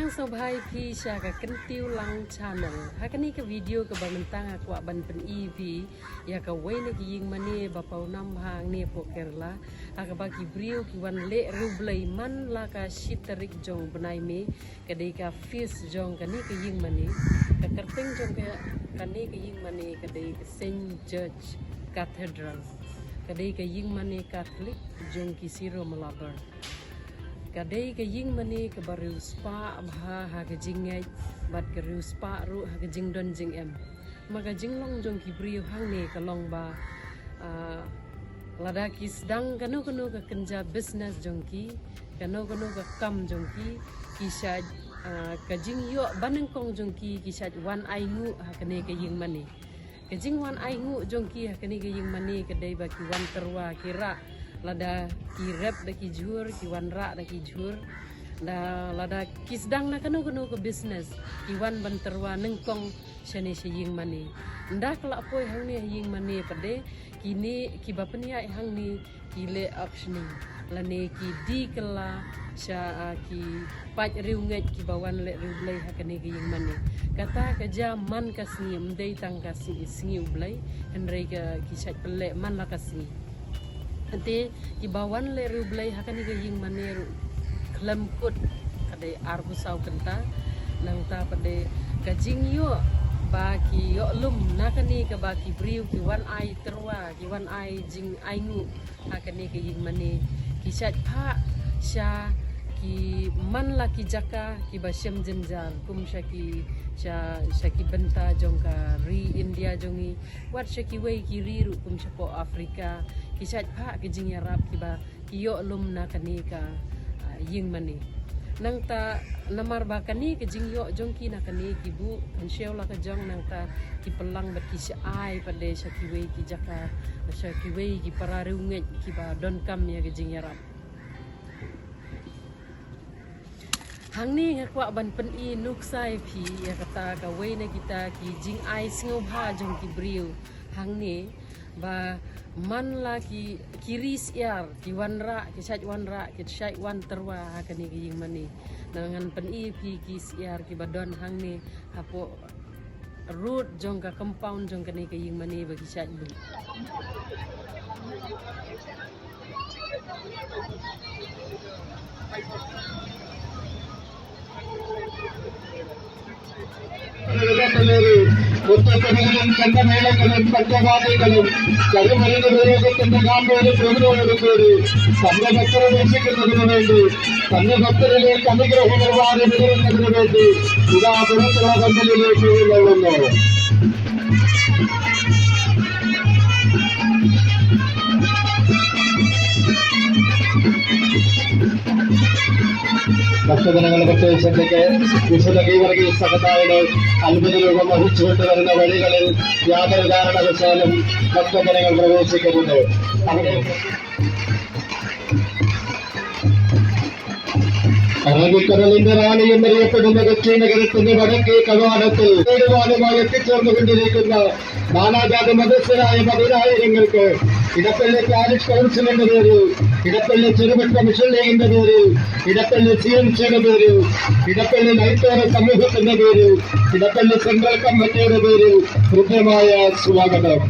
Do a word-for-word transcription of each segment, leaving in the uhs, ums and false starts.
Sngewbha ïa phi sha ka Kyntiew Lang Channel. Ha kane ka video kaba mynta nga kwah ban pyni ïa phi ïa kawei na ki ïingmane ba pawnam hangne hapoh Kerala, ha kaba ki briew ki wan leh riewblei man la ka shi tarik jong bnai May. Ka dei ka feast jong kane ka ïingmane. Ka kyrteng jong ka, kane ka ïingmane ka dei ka Saint George Cathedral. Ka dei ka ïingmane Katholik jong ki Syro-Malabar. Ka dei ka ïingmane kaba riewspah bha ha ka jingngeit bad ka riewspah ruh ha ka jingdon jingem. Ma ka jinglong jong ki briew hangne ka long ba, ah, lada ki sdang kano kano ka kynja business jong ki, kano kano ka kam jong ki, ki shait, ah, ka jingïoh banyngkong jong ki, ki shait wan ainguh ha kane ka ïingmane. Ka jingwan ainguh jong ki ha kane ka ïingmane ka dei ba ki wan tyrwa, ki rah, lada ki rep da ki jhur, ki wanrah da ki jhur. Da lada ki sdang na kano kano ka business, ki wan ban tyrwa nyngkong shane sha ïingmane. Ynda ka la poi hangne ha ïingmane pat de, kine kiba pynïaid hangne ki leh auctioning lane ki die kylla sha, ah, ki paid riewngeit kiba wan leh riewblei ha kane ka ïingmane. Kata ka jia man ka sngi, ym dei tang ka sngi, sngi U Blei, hynrei ka ki shait pynleh man la ka sngi. Te kiba wan leh riewblei ha kane ka ïingmane ruh khlem kut ka dei arphew saw kynta. Nangta pat de ka jingïoh ba ki ïoh lum na kane kaba ki briew ki wan ai tyrwa, ki wan ai jingainguh ha kane ka ïingmane. Ki shait phah sha ki man la ki jaka kiba shem jynjar, kum sha ki, sha, sha ki bynta jong ka ri India jong ngi, wat sha kiwei ki ri ruh kum shapoh Africa. Ki shait phah ki jingïarap kiba ki ïoh lum na kane ka, ah, ïingmane. Nangta namar ba kane ka jingïoh jong ki na kane ki buh kynshew la ka jong, nangta ki pynlang bad ki shah ai pat de sha kiwei ki jaka, sha kiwei ki para riewngeit kiba donkam ïa ka jingïarap. Hangne nga kwah ban pyni nuksa ïa phi ïa kata kawei na kita ki jingai sngewbha jong ki briew hangne, ba man la ki, ki ri syiar, ki wanrah, ki shait wanrah, ki shait wan tyrwa ha kane ka ïingmane. Ngan pyni ïa phi ki syiar kiba don hangne hapoh road jong ka compound jong kane ka ïingmane ba ki shait buh. തന്നെ ഭക്തരിലേക്ക് അനുഗ്രഹം വേണ്ടി ഇതാ പുറത്തുള്ള പന്തലിലേക്ക് എഴുന്നള്ളുന്നു. ഭക്തജനങ്ങൾ പ്രത്യേക ശ്രദ്ധയ്ക്ക്. വിശുദ്ധ ഗീവർഗീസ് സഹതായുടെ അത്ഭുത രൂപം വഹിച്ചുകൊണ്ട് വരുന്ന വഴികളിൽ യാതൊരു കാരണവശാലും ഭക്തജനങ്ങൾ പ്രവേശിക്കരുത്. അവിടെ അറബിക്കടലിന്റെ റാണി എന്നറിയപ്പെടുന്ന കൊച്ചി നഗരത്തിന്റെ വടക്കേ കവാടത്തിൽ തേടുവാനുമായി എത്തിച്ചേർന്നുകൊണ്ടിരിക്കുന്ന നാനാജാതി മതസ്ഥരായ പതിനായിരങ്ങൾക്ക് ഇടപ്പള്ളി പാരിഷ് കൗൺസിലിന്റെ പേരിൽ, ഇടപ്പള്ളി ചെറുപുഴ മുസ്ലിം ലീഗിന്റെ പേരിൽ, ഇടപ്പള്ളി സി എം സിയുടെ പേരിൽ, ഇടപ്പള്ളി നൈറ്റോറ സമൂഹത്തിന്റെ പേരിൽ, ഇടപ്പള്ളി സെൻട്രൽ കമ്മിറ്റിയുടെ പേരിൽ ഹൃദ്യമായ സ്വാഗതം.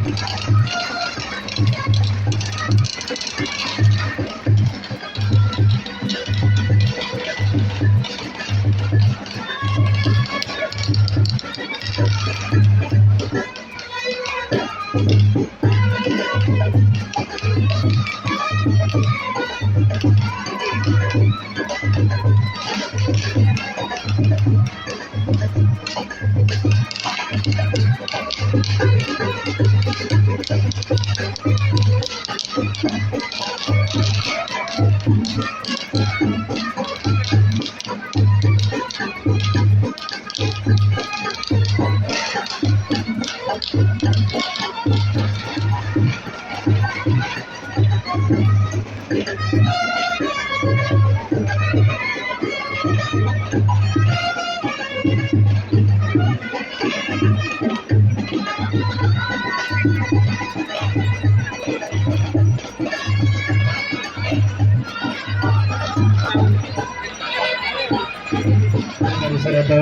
പരിസരത്ത്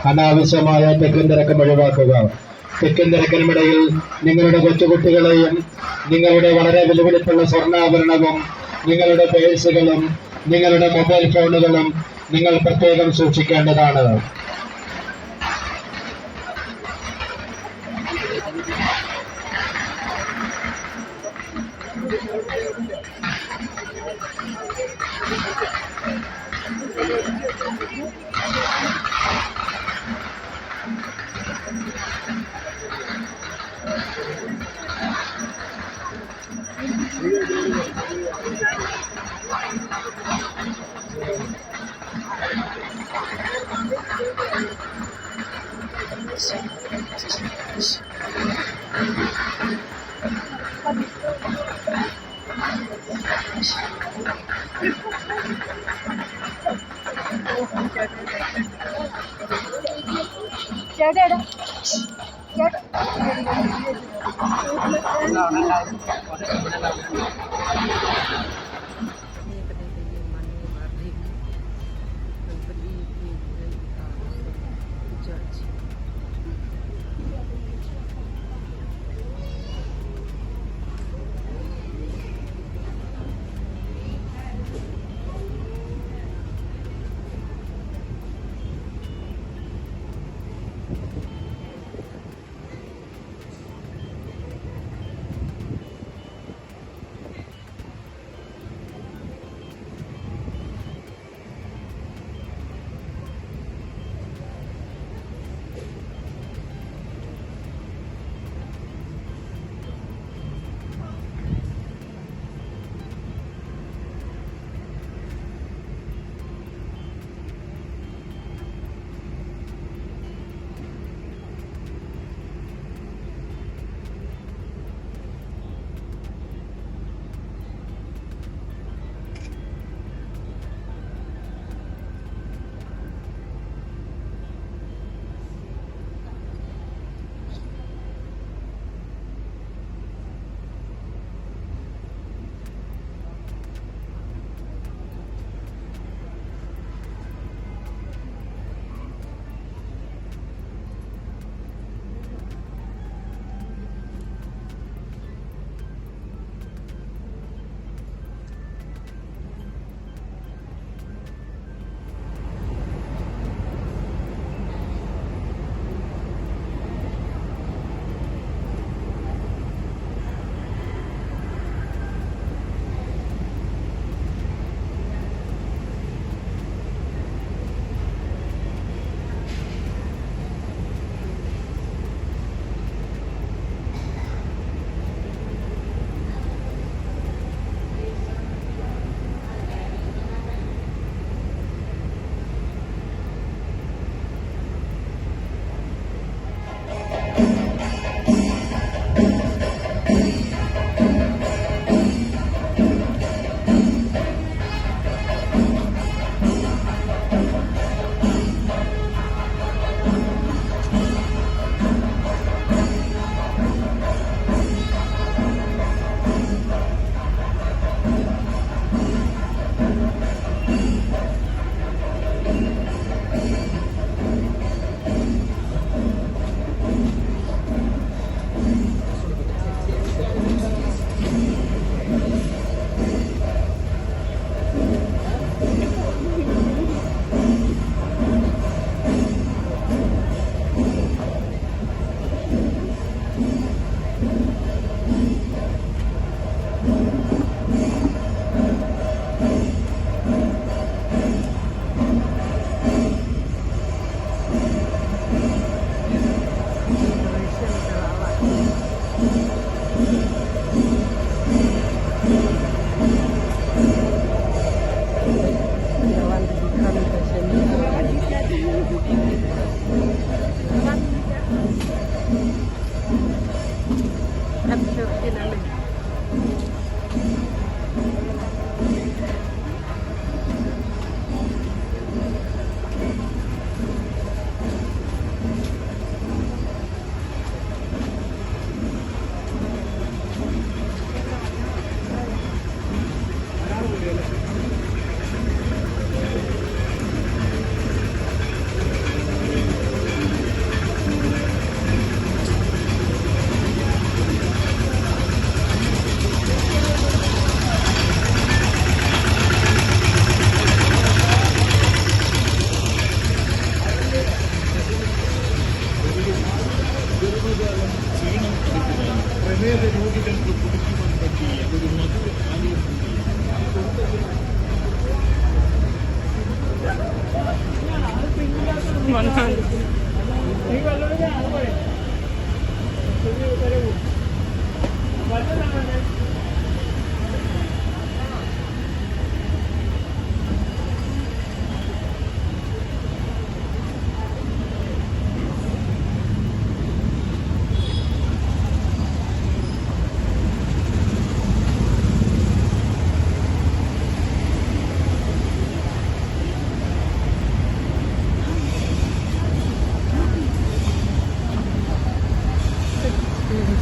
അനാവശ്യമായ തിക്കും തിരക്കും ഒഴിവാക്കുക. തിക്കും തിരക്കിനിടയിൽ നിങ്ങളുടെ കൊച്ചുകുട്ടികളെയും നിങ്ങളുടെ വളരെ വിലപിടിപ്പുള്ള സ്വർണ്ണാഭരണവും നിങ്ങളുടെ പേഴ്സുകളും നിങ്ങളുടെ മൊബൈൽ ഫോണുകളും നിങ്ങൾ പ്രത്യേകം സൂക്ഷിക്കേണ്ടതാണ്.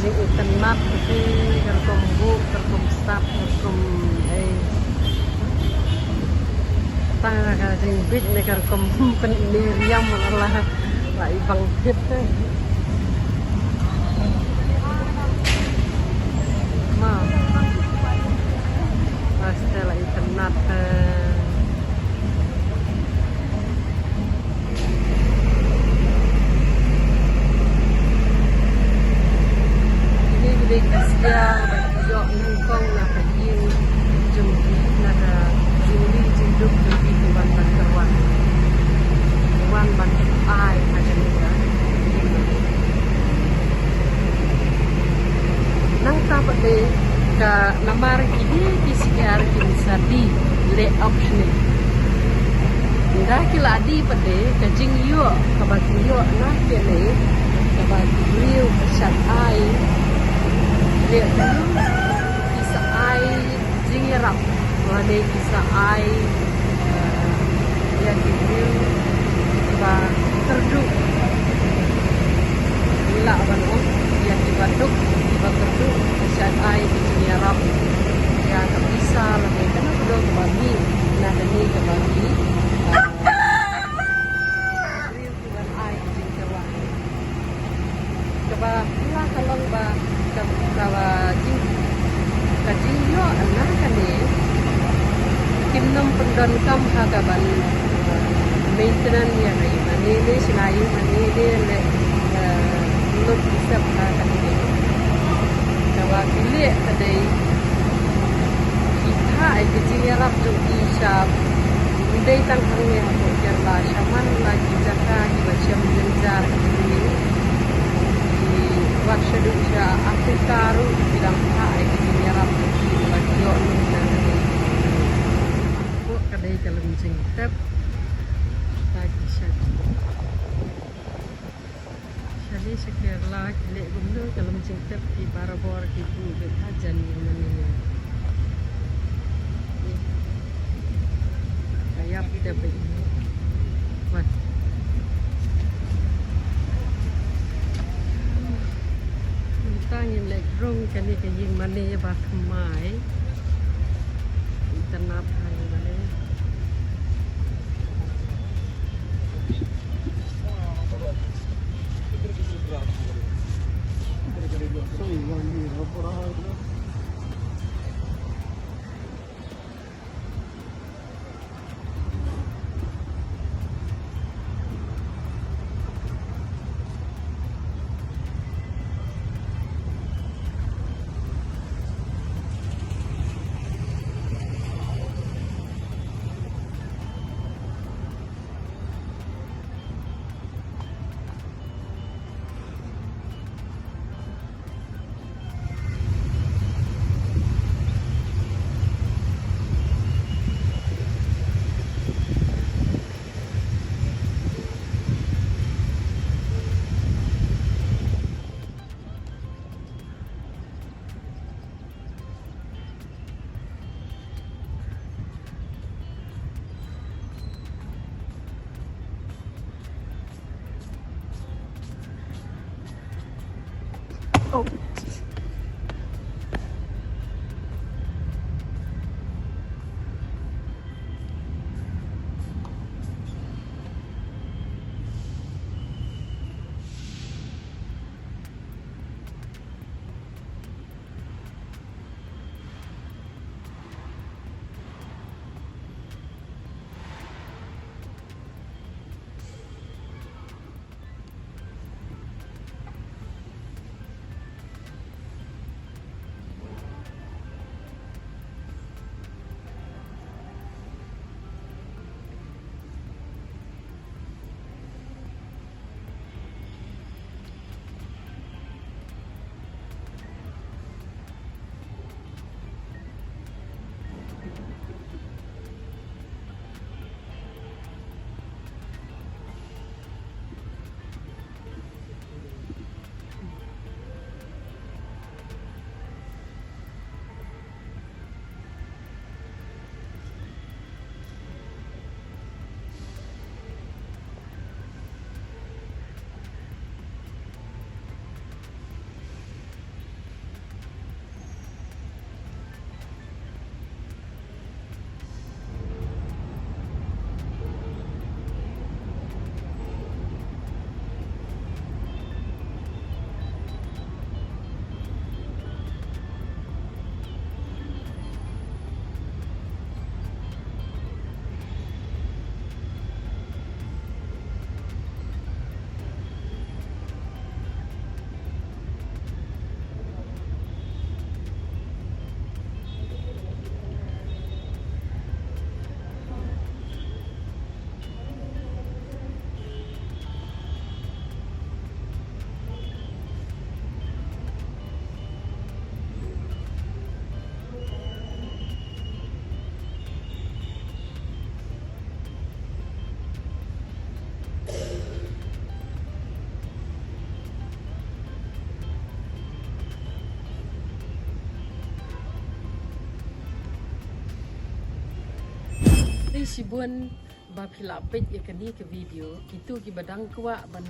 Jing itynnad te, ka rukom buh, ka rukom sap, ka rukom, eh, tang ka jingbit ne ka rukom pynmeriam la, la i bang pit te. Ma. Hostel la itynnad te. Kine ki dei ki sia ba ki ïoh nyngkong na ka ïing jong ki, na ka jingri jingduk jong ki, ki wan ban kyrwan, ki wan ban ai ha kane ka ïing. Nangta pat de ka namar kine ki syiar kin sa die leh auctioning. Ynda ki la die pat de, ka jingïoh kaba ki ïoh na kine, kaba ki briew ki shait ai, leh ki sa ai jingïarap lane ki sa ai, eh, ïa ki briew kiba kyrduh. Ngi lah ban ong ïa kiba duk, kiba kyrduh, ki shait ai ki jingïarap ïa ka pisa lane kano kano kaba mih na kane kaba mih, eh, briew ki wan ai ki jingkyrwan. Kaba phylla ka long ba ka, kaba jing, ka jingïoh na kane kim nym pyndonkam ha kaban, eh, maintenance ïa ka ïing mane ne, shna ïing mane ne, leh, eh, lut sep ha kane. Kaba ki leh ka dei ki phah ïa ki jingïarap jong ki sha, ym dei tang hangne hapoh Kerala, shaman la ki jaka kiba shem jynjar ki, ki wat shaduh sha Africa ruh ki dang phah ïa ki jingïarap jong ki ba ki ïoh lum na kane. Hapoh ka dei ka lum jingtep. Ta ki sha Shane sha Kerala ki leh kumno ka lum jingtep, ki barabor ki buh beit hajan ïa mane. Ka ïap tep beit. Wan. Mynta ngin leit rung kane ka ïing mane ba thymmai. Itynnad ha ïing mane. Shibun ba phi la peit ïa kane ka video, kito kiba dang kwah ban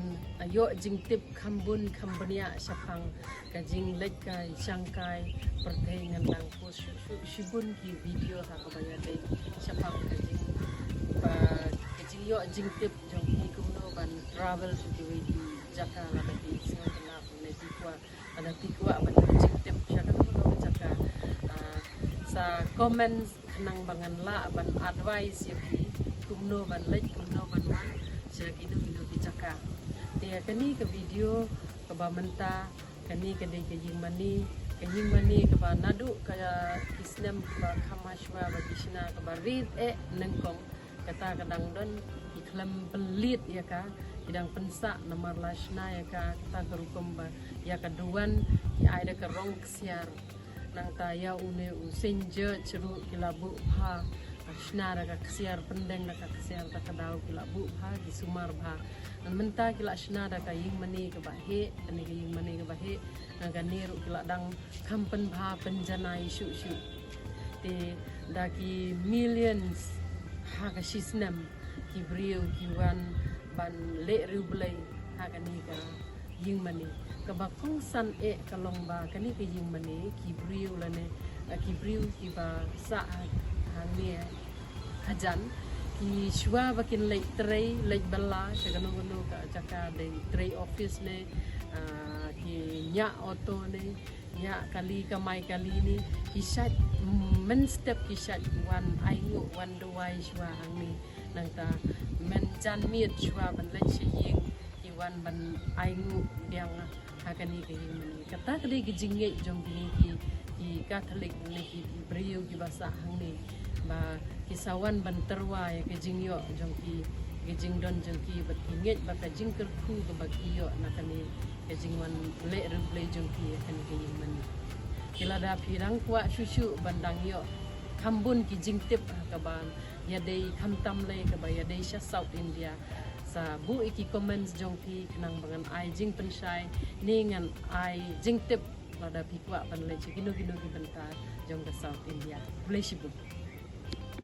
ïoh jingtip kham bun kham bniah shaphang ka jingleit kai shangkai pyrthei ngan dang post shuh shuh shibun ki video ha kaba ïadei shaphang ka jing ba ka jingïoh jingtip jong ki kumno ban travel sha kiwei ki jaka lada ki sngewtynnat ne ki kwah lada ki kwah ban ïoh jingtip sha kano kano ka jaka. Ah, sa comment khnang ba ngan lah ban advice ïa phi kumno ban leit kumno ban wan sha kino kino ki jaka. Te ïa kane ka video kaba mynta, kane ka dei ka ïing mane, ka ïing mane kaba naduh ka ki snem kaba kham shuwa ba ki shna kaba rit eh nyngkong. Kata ka dang don ki khlem pynleit ïa ka, ki dang pynsah namar la shna ïa ka kata ka rukom ba ïa ka duwan ki ai da ka rong ksiar. Nangta ïa une u Saint George ruh ki la buh bha, shna da ka ksiar, pyndeng da ka ksiar, ta ka daw ki la buh bha, ki sumar bha. Ngan mynta ki la shna da ka ïing mane kaba heh, kane ka ïing mane kaba heh, ngan kane ruh ki la dang kham pynbha pynjanai shuh shuh. Te da ki millions ha ka shi snem ki briew ki wan ban leh riewblei ha kane ka ïing mane. Kaba kongsan eh ka long ba kane ka ïing mane ki briew lane, eh, ki briew kiba sah ha, hangne hajan, ki shuwa ba kin leit trei, leit bylla sha kano kano ka jaka, dei trei office ne, ah, ki ñiah auto ne, ñiah kali kamai kali ne, ki shait, mm, mynstep ki shait wan ainguh, wan duwai shuwa hangne. Nangta mynjan miet shuwa ban leit sha ïing ki wan ban ainguh biang ha kane ka ïing mane. Kata ka dei ka jingngeit jong kine ki, ki Catholic ne ki briew kiba sah hangne, ba ki sa wan ban tyrwa ïa ka jingïoh jong ki, ka jingdon jong ki, bad ki ngeit ba ka jingkyrkhu kaba ki ïoh na kane ka jingwan leh riewblei jong ki ïa kane ka ïing mane. Te lada phi dang kwah shuh shuh ban dang ïoh kham bun ki jingtip ha kaba ïadei, khamtam lei kaba ïadei sha South India, sa buh ïa ki comments jong phi khnang ba ngan ai jingpynshai ne ngan ai jingtip lada phi kwah ban leit sha kino kino ki bynta jong ka South India. Khublei shibun.